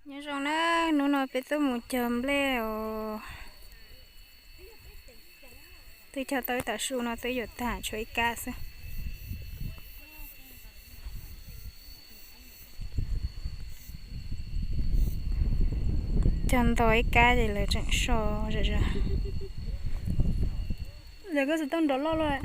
Nyob zoo na, hnub no peb tuaj mus cog nplej os. Twb cog tau ib tag su no twb yuav tag, tshuav ib kab xwb. Cog nto ib kab ces lawv tseem so zom zaws. Lawv koj tsis tau nrov loj loj.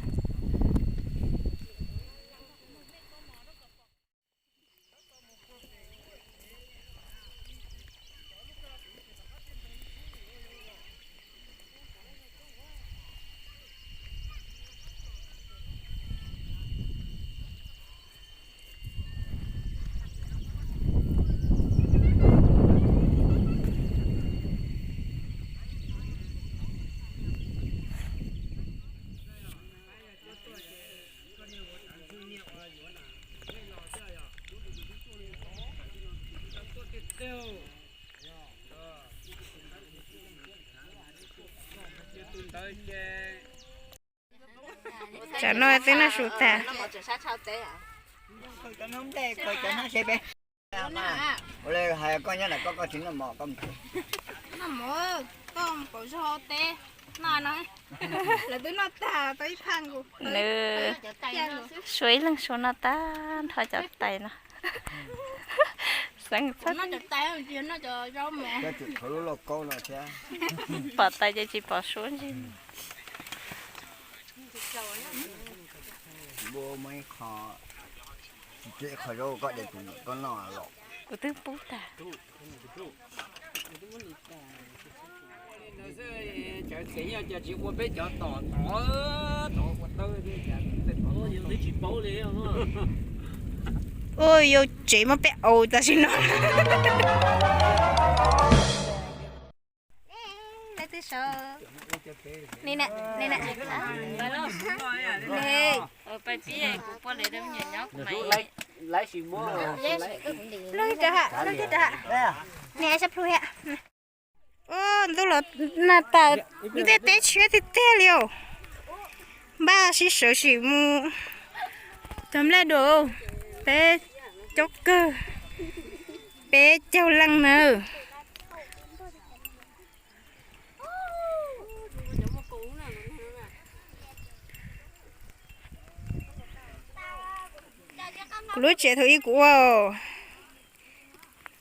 Tsam no twb noj su tag. Ua li hais koj nyob nram koj, koj tsis noj mov koj mus. Noj mov, koj mus pauv zog teb no no. Lawv twb noj tag tau ib phaj nkaus. Nws suav ib leeg suav noj tag nrho cov tais no. Xeeb txhob, pom tais ces tsis pom suav ntsis. Npua muaj ib qho, ib qho zaub koj de tus niam koj noj los. Kuv twb pub tag. Ua yau tsev muab peb aus tam sim no. Leej twg saud? Ni na, ni na. Pluj rau ha, pluj rau ha. Ntuj los nag tas, ntiaj teb tshiab tiag tiag li os. Npaj sib sawv sim mus cog nplej dua, peb coob kawg, peb caug leej nawb. Kuv lub tsev thaum ub kuv ua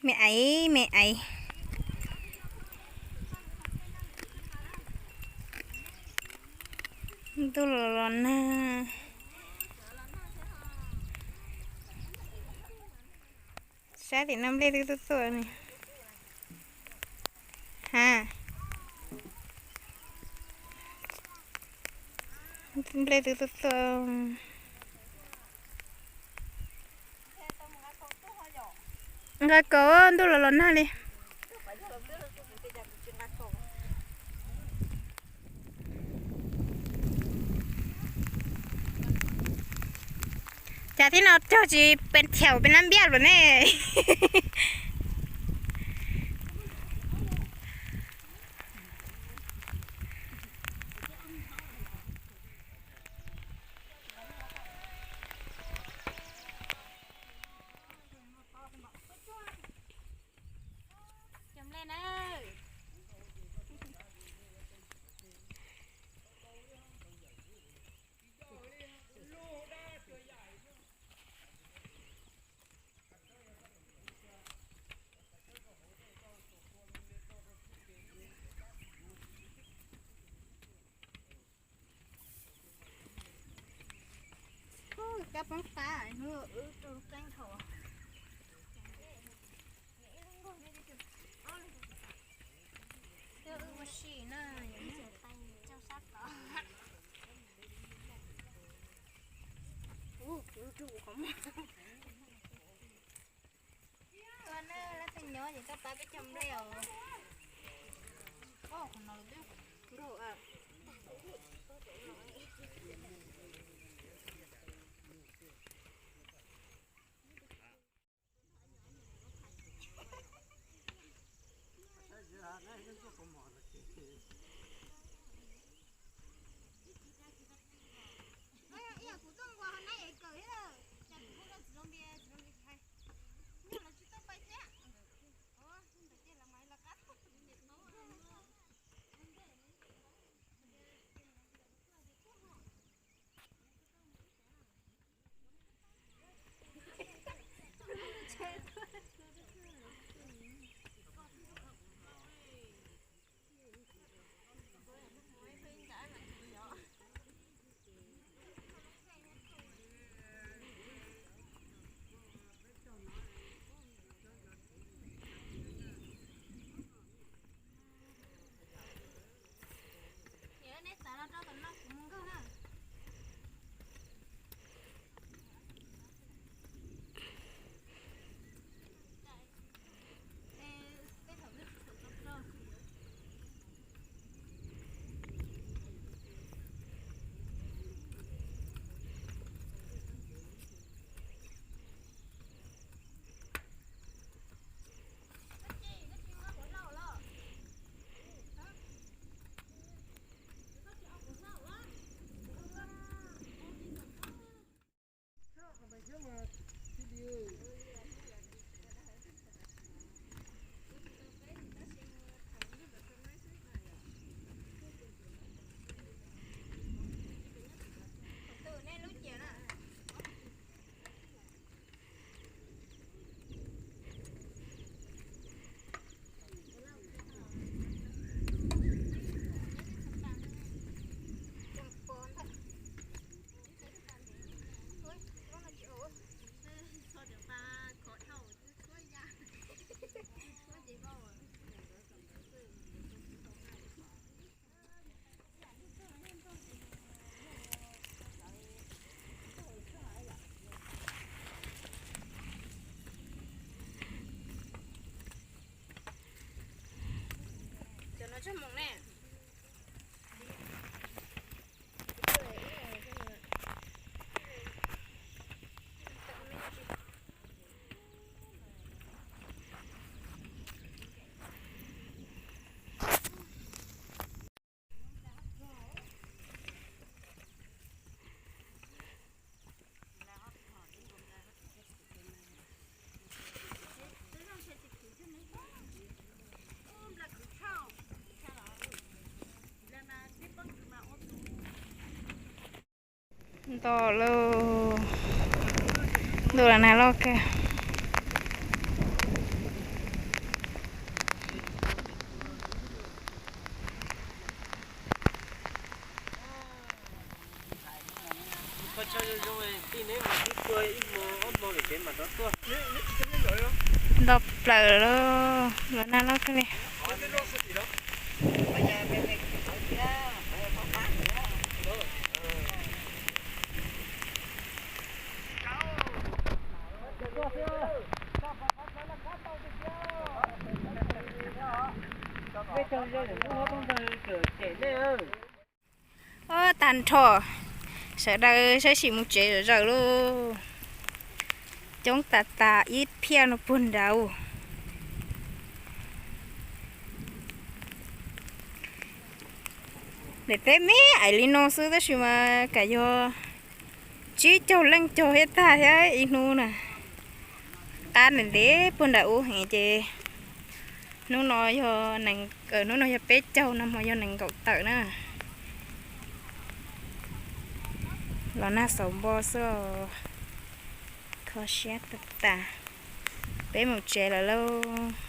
me aiv me aiv. Ntuj los los nag. Sab tim no nplej twb tuaj tuaj ne. Ha, nplej twb tuaj tuaj. Nqa kaus, ntuj los los nag li. Cas tib no cog tsis pes thiaum pes nab npiaj lawm ne. Kab poob qab hnub wb rau lub qeeb thaum wb ua si na, ua na lab tej nyob ces koj pab peb cog nplej os. Cov no tsawg moos ne? Nto lauj, ntuj los nag loj kawg. Nto plaws lauj, los nag loj kawg li. Ob, tag nrho, sawv daws saib xyuas mus tsev zom zaws lauj. Coob tas tas ib phiaj no puag nrad. Daim teb me ais li no xwb tab sis mas kam yog tsib caug leej caug thiab tag thiab ib hnub na. Qab ntev ntev puag nram ub heev ces hnub no yog, hnub no yog peb caug, nag hmo yog nees nkaum tawm na. Los nag xauv npo xwb os. Kho siab tag tas. Peb mus tsev lawm lauj.